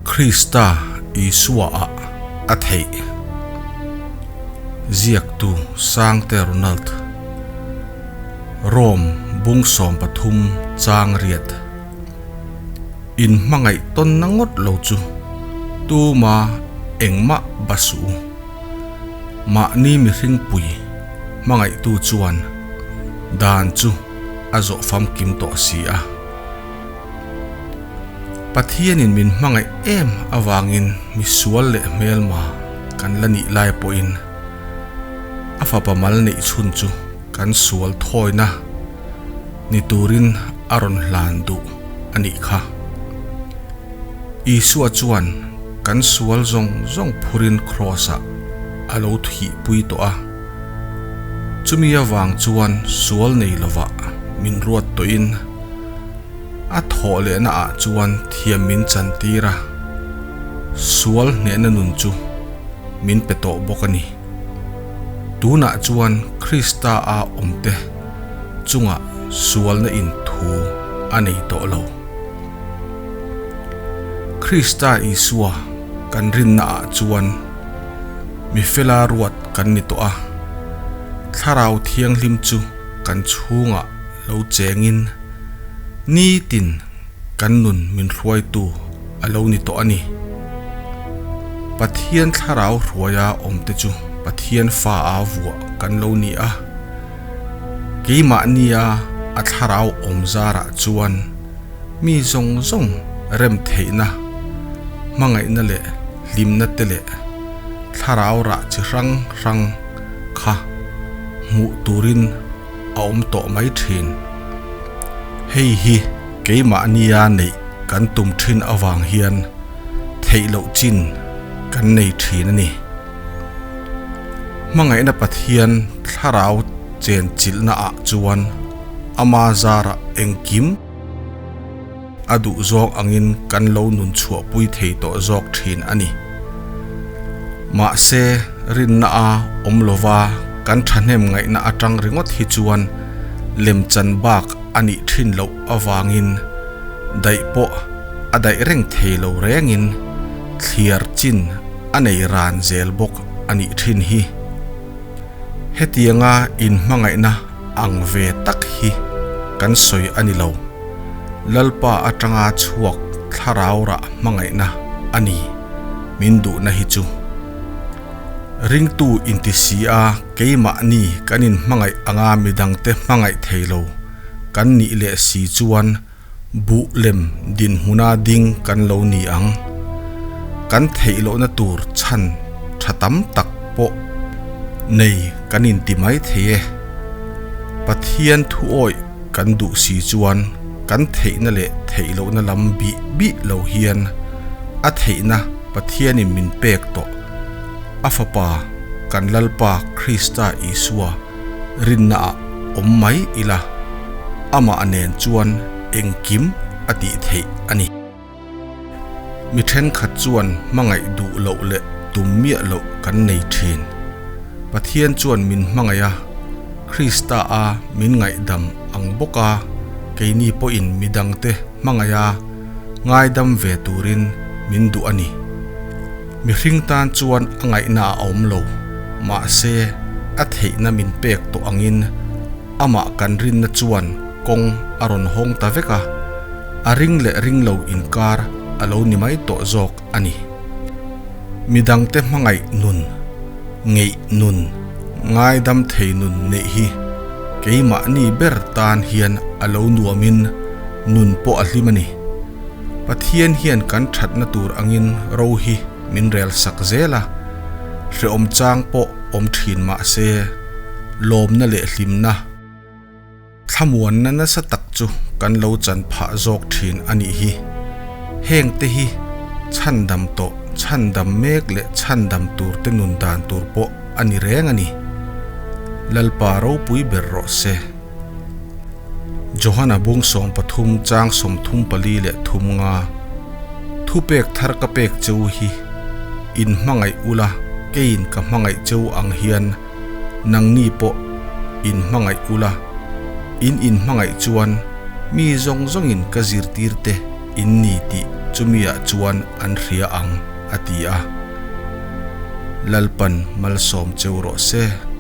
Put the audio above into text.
Krista Isua-ah a theih. Ziaktu Sangte Ronald. Rome bung 13 chang riat. In hmangaih tawnna ngawt lo chu tuma engmah ba suh u. Mahni mihring pui hmangaihtu chuan dan chu a zawh famkim tawh si a. Pathianin min hmangaih em avangin misual leh hmelma kan la nih lai pawhin a fapa mal neih chhun chu kan sual thawina ni turin a rawn hlan duh a nih kha. Isua chuan kan sual zawng zawng phurin Kraws-ah a lo thihpui tawh a, chumi avang chuan sual nei lovah min ruat tawhin, A thawh lehna ah chuan thiam min chan tir a, sual hnehna nun chu min pe tawh bawk a ni. Tunah chuan Krista a awmte chungah sualna in thu a nei tawh lo. Krista Isua kan rinna ah chuan mi fela ruat kan ni tawh a, Thlarau Thianghlim chu kan chhungah lo chengin nitin kan nun min hruaitu a lo ni tawh a ni. Pathian thlarau hruaia awmte chu Pathian fa a vuah kan lo ni a, keimahnia a thlarau awm zarah chuan mi zawng zawng rem theihna, hmangaihna leh hlimna te leh thlarau rah chi hrang hrang kha hmuh turin a awm tawh mai thin. Hei hi keimahnia neih kan tum thin avang hian theih loh chin kan nei thin a ni. Hmangaihna Pathian thlarau chen chilhna ah chuan ama zarah engkim a duh zawk angin kan lo nun chhuahpui thei tawh zawk thin a ni. Mahse, rinna a awm lova kan thahnem ngaihna atang ringawt hi chuan lemchan bak a nih thin loh avangin daih pawh a daih reng thei lo rengin thliar chin a nei ran zel bawk a nih thin hi. Hetianga inhmangaihna ang ve tak hi kan sawi a ni lo. Lalpa atanga chhuak thlarau rah hmangaihna a ni min duhna hi chu. Ringtu inti si a keimahni kan inhmangaih anga midangte hmangaih thei lo kan nih leh si chuan buh lem dinhmuna ding kan lo ni ang. Kan theih lohna tur chhan tha tam tak pawh nei kan inti mai thei e. Pathian thu awih kan duh si chuan kan theihna leh theih lohna lam bih bih lo hian a theihna Pathianin min pek tawh a Fapa kan Lalpa Krista Isua rinnaah awm mai ila, amah nen chuan engkim a tih theih a ni. Mi thenkhat chuan hmangaih duh loh leh tum miah loh kan nei thin. Pathian chuan min hmangaih a, Krista a min ngaihdam ang bawk a, keini pawhin midangte hmangaih a ngaidam ve turin min duh a ni. Mihring tan chuan a ngaihna a awm lo, mahse a theihna min pek tawh angin amah kan rinna chuan kawng a rawn hawng ta vek a, a ring leh ring lo inkar a lo ni mai tawh zawk a ni. Midangte hmangaih nun, ngeih nun, ngaidam thei nun neih hi keimahni ber tan hian a lo nuamin nun pawh a hlim a ni. Pathian hian kan thatna tur angin ro hi min rel sak zel a, hrehawm chang pawh awm thin mah se, lawmna leh hlimna, thlamuanna nasa tak chu kan lo chan phah zawk thin a nih hi. Heng te hi chhandam tawh, chhandam mek leh chhandam tur te nun dan tur pawh a ni reng a ni. Lalpa ropui ber rawh se. Johana bung 13 chang 34 leh thum nga thupek thar ka pek cheu hi in hmangaih ula keiin ka hmangaih cheu ang hian nangni pawh in hmangaih ula in in hmangaih chuan mi zawng zawngin ka zirtir te in ni tih Chumiah chuan an hria ang, a ti a. Lalpan malsawm cheu rawh se.